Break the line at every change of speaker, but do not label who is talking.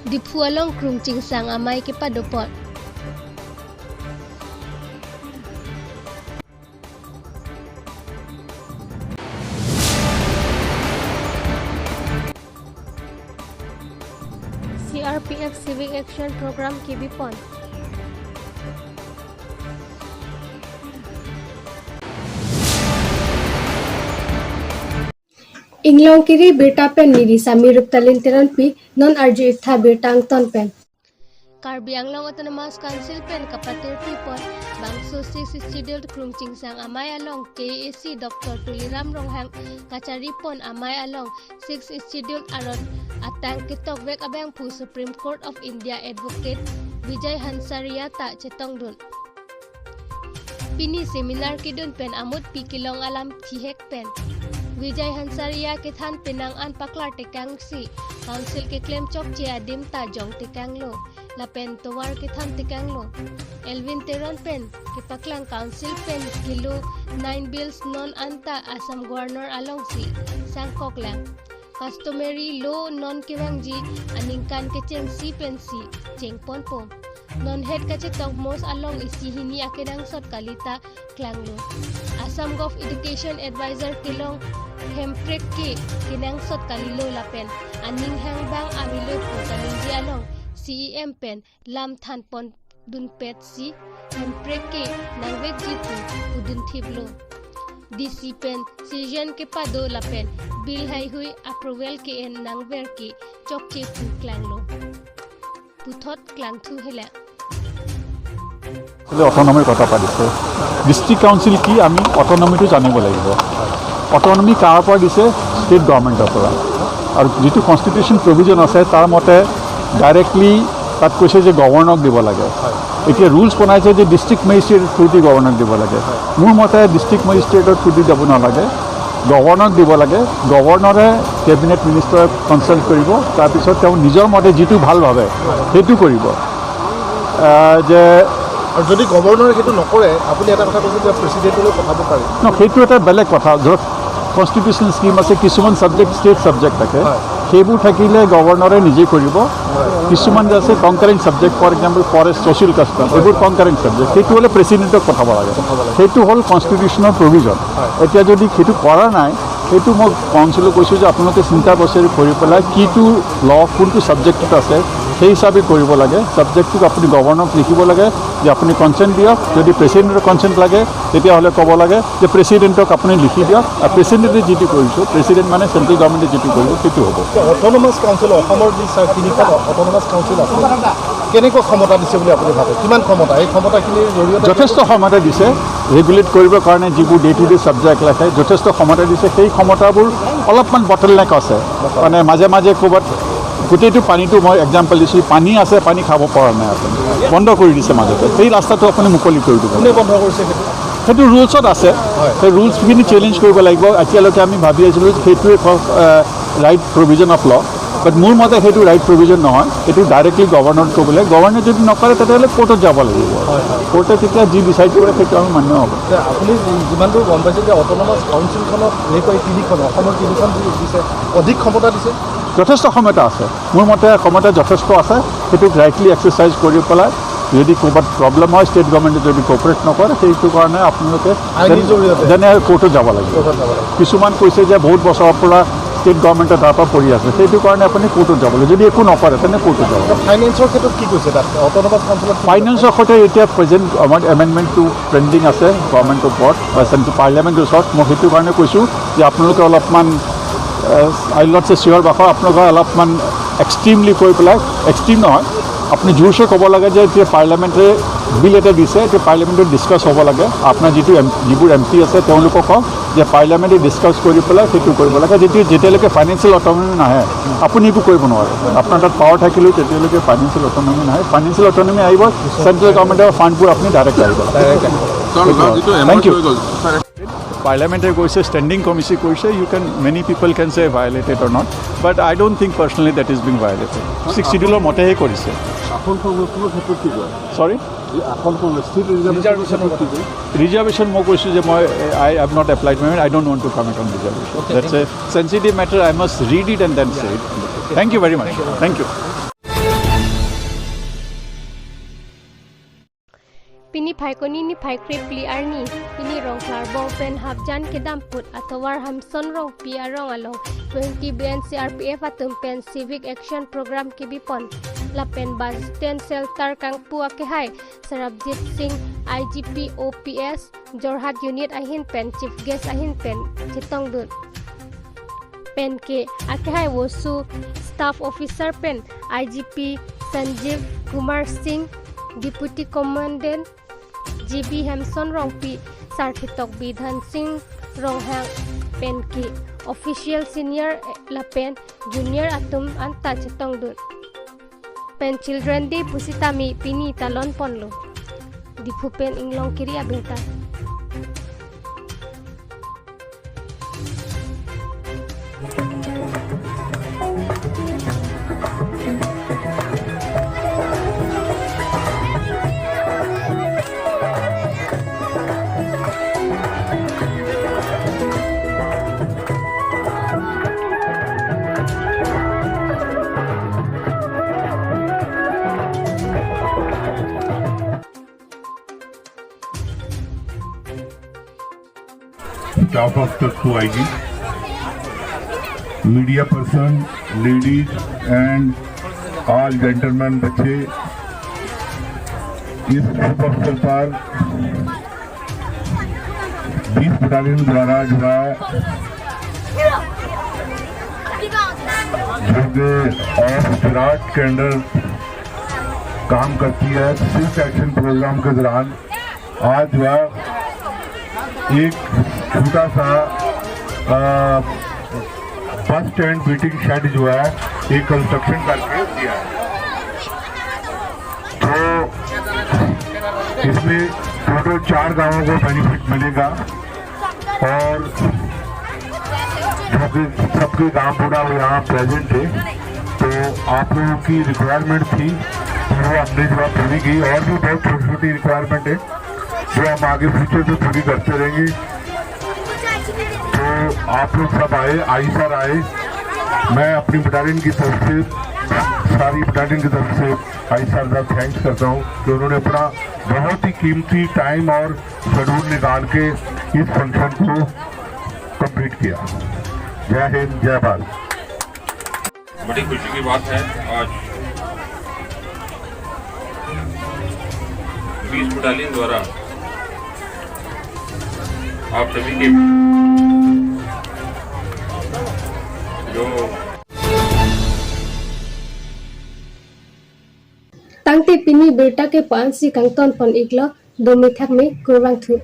Diphu along Krung Chingsang amai ke padopon. CRPF Civic Action Program Kibipon. Inglong kiri birta pen niri samirup talin tiran pi non arju itha birtang ton pen. Karbi Anglong Autonomous Council pen kapatir pipon Bangso 6 scheduled Krung Chingsang amai along KAC Dr. Tuliram Ronghang Kachari pon amai along 6 scheduled aron atang kitok wek abang pu Supreme Court of India Advocate Vijay Hansaria ta chetong dun. Pini seminar kidun pen amut pi kilong alam thihek pen. Vijay Hansaria ke than pinang an paklar tekang si council ke claim chok che adim ta jong tekang lo lapen towar ke than tekang lo Elvin Teron pen ke paklang council pen kilo 9 bills non anta Assam governor along si sangkok lang customary law non kewang ji aningkan ke cheng si pen si cheng pon pom non head kache tong mos along isi hini akedang sot kalita klang lo Assam Gov Education Advisor kilong hemprek ke kinang sot kalilo lapen aning hang bang amilo pu kalinji along CEM pen lam than pon dun pet si hemprek ke nangwek jitu udun thiblo DC pen season ke pado lapen bill hai hui approval ke en nangwer ke chok che pu klanglo puthot klang thu hela.
অট'নমিৰ কথা পাতিছে। District council কি আমি অট'নমিটো জানিব লাগিব। Autonomy কাৰ পৰা দিছে? State গভৰ্ণমেণ্টৰ পৰা। আৰু যিটো কনষ্টিটিউশ্যন প্ৰভিজন আছে তাৰ মতে ডাইৰেক্টলি তাত কৈছে যে গভৰ্ণৰক দিব লাগে। এতিয়া ৰুলছ বনাইছে যে ডিষ্ট্ৰিক্ট মেজিষ্ট্ৰেটৰ থ্ৰু দি গভৰ্ণৰক দিব লাগে। মোৰ মতে ডিষ্ট্ৰিক্ট মেজিষ্ট্ৰেটৰ থ্ৰু দি যাব নালাগে, গভৰ্ণৰক দিব লাগে। গভৰ্ণৰে কেবিনেট মিনিষ্টাৰক কনচাল্ট কৰিব, তাৰপিছত তেওঁ নিজৰ মতে যিটো ভাল ভাবে সেইটো কৰিব। যে
আৰু যদি গভৰ্ণৰে সেইটো নকৰে, আপুনি এটা কথা কৈছে যে প্ৰেচিডেণ্টলৈ পঠাব পাৰে।
ন, সেইটো এটা বেলেগ কথা। ধৰক কনষ্টিটিউশ্যনেল স্কিম আছে, কিছুমান ছাবজেক্ট ষ্টেট ছাবজেক্ট থাকে, সেইবোৰ থাকিলে গভৰ্ণৰে নিজে কৰিব। কিছুমান যে আছে concurrent subject, for example forest, social custom, এইবোৰ কনকাৰেণ্ট ছাবজেক্ট, সেইটো হ'লে প্ৰেচিডেণ্টক পঠাব লাগে। সেইটো হ'ল কনষ্টিটিউশ্যনৰ প্ৰভিজন। এতিয়া যদি সেইটো কৰা নাই, সেইটো মই কাউন্সিলক কৈছোঁ যে আপোনালোকে চিন্তা বছৰি কৰি পেলাই কিটো ল কোনটো ছাবজেক্টত আছে সেই হিচাপে কৰিব লাগে। ছাবজেক্টটোক আপুনি গভৰ্ণৰক লিখিব লাগে যে আপুনি কনচেণ্ট দিয়ক। যদি প্ৰেচিডেণ্টৰ কনচেণ্ট লাগে তেতিয়াহ'লে ক'ব লাগে যে প্ৰেচিডেণ্টক আপুনি লিখি দিয়ক, আৰু প্ৰেচিডেণ্টে যিটো কৰিছোঁ, প্ৰেচিডেণ্ট মানে চেণ্ট্ৰেল গভৰ্ণমেণ্টে যিটো কৰিব সেইটো হ'ব।
অট'নমাছ কাউন্সিল, অসমৰ যি তিনিখন অট'নমাছ কাউন্সিল আছে, কেনেকুৱা ক্ষমতা দিছে বুলি আপুনি ভাবে? কিমান ক্ষমতা? এই ক্ষমতাখিনিৰ জৰিয়তে
যথেষ্ট ক্ষমতা দিছে। ৰেগুলেট কৰিবৰ কাৰণে যিবোৰ ডে টু ডে ছাবজেক্ট ৰাখে যথেষ্ট ক্ষমতা দিছে। সেই ক্ষমতাবোৰ অলপমান বটল নেক আছে, মানে মাজে মাজে ক'ৰবাত গোটেইটো পানীটো, মই এক্সাম্পল দিছোঁ, পানী আছে, পানী খাব পৰা নাই, আপুনি বন্ধ কৰি দিছে মাজতে, সেই ৰাস্তাটো আপুনি মুকলি কৰি দিব।
কোনে বন্ধ কৰিছে সেইটো?
সেইটো ৰুলছত আছে, সেই ৰুলছখিনি চেলেঞ্জ কৰিব লাগিব। এতিয়ালৈকে আমি ভাবি আছিলোঁ সেইটোৱে right provision of law, but মোৰ মতে সেইটো ৰাইট প্ৰভিজন নহয়। এইটো ডাইৰেক্টলি গভৰ্ণৰত ক'ব লাগে। গভৰ্ণৰ যদি নকৰে তেতিয়াহ'লে কোৰ্টত যাব লাগিব। কোৰ্টে তেতিয়া যি ডিচাইড কৰে সেইটো আমি মান্য হ'ব।
আপুনি যিমান দূৰ গম পাইছে যে অট'নমাছ কাউন্সিলখনক বিশেষকৈ তিনিখন, অসমৰ তিনিখন দিছে, অধিক ক্ষমতা দিছে?
যথেষ্ট ক্ষমতা আছে। মোৰ মতে ক্ষমতা যথেষ্ট আছে। সেইটোক ৰাইটলি এক্সাৰচাইজ কৰি পেলাই যদি ক'ৰবাত প্ৰব্লেম হয়, ষ্টেট গভৰ্ণমেণ্টে যদি কোঅপাৰেট নকৰে, সেইটো কাৰণে আপোনালোকে যেনে কোৰ্টত যাব লাগিব। কিছুমান কৈছে যে বহুত বছৰৰ পৰা ষ্টেট গভৰ্ণমেণ্টে তাৰ পৰা পৰি আছে, সেইটো কাৰণে আপুনি কোৰ্টত যাব লাগিব। যদি একো নকৰে তেনে কোৰ্টত যাব লাগিব।
ফাইনেন্সৰ ক্ষেত্ৰত কি কৈছে তাত অট'নমাছ কাউন্সিলত?
ফাইনেন্সৰ সৈতে এতিয়া প্ৰেজেণ্ট আমাৰ এমেণ্ডমেণ্টটো পেণ্ডিং আছে গভৰ্ণমেণ্টৰ ওপৰত বা পাৰ্লিয়ামেণ্টৰ ওচৰত। মই সেইটো কাৰণে কৈছোঁ যে আপোনালোকে অলপমান I not চে চিয়ৰ বাখৰ, আপোনালোকে অলপমান এক্সট্ৰিমলি কৈ পেলাই, এক্সট্ৰিম নহয়, আপুনি জোৰছে ক'ব লাগে যে এতিয়া পাৰ্লিয়ামেণ্টে বিল এটা দিছে, এতিয়া পাৰ্লিয়ামেণ্টত ডিছকাছ হ'ব লাগে। আপোনাৰ যিটো যিবোৰ এম পি আছে তেওঁলোকক কওক যে পাৰ্লিয়ামেণ্টে ডিছকাছ কৰি পেলাই সেইটো কৰিব লাগে। যেতিয়ালৈকে ফাইনেন্সিয়েল অট'নমি নাহে আপুনি একো কৰিব নোৱাৰে। আপোনাৰ তাত পাৱাৰ থাকিলেও তেতিয়ালৈকে ফাইনেন্সিয়েল অট'নমি নাহে। ফাইনেন্সিয়েল অট'নমি আহিব, চেণ্ট্ৰেল গভৰ্ণমেণ্টৰ ফাণ্ডবোৰ আপুনি ডাইৰেক্ট আহিব। Thank you. পাৰ্লিয়ামেণ্টে গৈছে, ষ্টেণ্ডিং কমিটি কৰিছে। You can, many people can say violated or not, but I don't think personally that is being violated. Six চিডিউলৰ মতেহে কৰিছে।
আসন সংৰক্ষণৰ ক্ষেত্ৰত কি কয়?
চৰি,
আসন সংৰক্ষণ, ৰিজাৰ্ভেশ্যনৰ ক্ষেত্ৰত কি কয়?
ৰিজাৰ্ভেশ্যন মই কৈছোঁ যে মই I have not applied my, I don't want to comment on reservation. That's a sensitive matter. I must read it and then say it. Thank you very much. Thank you.
phai koni ni phai krip li arni pini rong klarbong pen habjan ke damput atawar hamson rong pi arong along 20 BN CRPF atum pen civic action program ke bipon lapen bus stand shelter kangpu akehai Sarabjit Singh IGP OPS Jorhat unit ahin pen chief guest ahin pen chitong dun pen ke akehai wosu staff officer pen IGP Sanjeev Kumar Singh deputy commandant GB Hamson Rongpi Sarthitok Bidhan Singh Ronghang pen ke official senior lapen junior atum anta chitong dun pen children day pusitami pini talon ponlo dipu pen inglong kiri abeta.
Staff officer to IG, media person, ladies and all gentleman बच्चे, इस शुभ अवसर पर 20 battalion द्वारा जो है जो कि of Virat K under काम करती है, सिर्फ एक्शन प्रोग्राम के दौरान आज जो है एक छोटा सा बस स्टैंड वेटिंग शेड जो है एक कंस्ट्रक्शन करके दिया है। तो इसमें टोटल 4 गांवों को बेनिफिट मिलेगा और जो कि सबके गांव बूढ़ा यहाँ प्रेजेंट थे, तो आप लोगों की रिक्वायरमेंट थी तो वो हमने जो है पूरी की। और भी बहुत छोटी छोटी रिक्वायरमेंट है जो हम आगे फ्यूचर में पूरी करते रहेंगे। तो आप लोग सब आए, आई सर आए, मैं अपनी बटालियन की तरफ से, सारी बटालियन की तरफ से आई सर का thanks करता हूँ कि उन्होंने अपना बहुत ही कीमती टाइम और शेड्यूल निकाल के इस फंक्शन को कंप्लीट किया। जय हिंद, जय भारत।
बड़ी खुशी की बात है, आज 20 बटालियन द्वारा आप सभी के जो
tangte pini berta ke pan si kangton pon iglo domi thak me kurwang thu.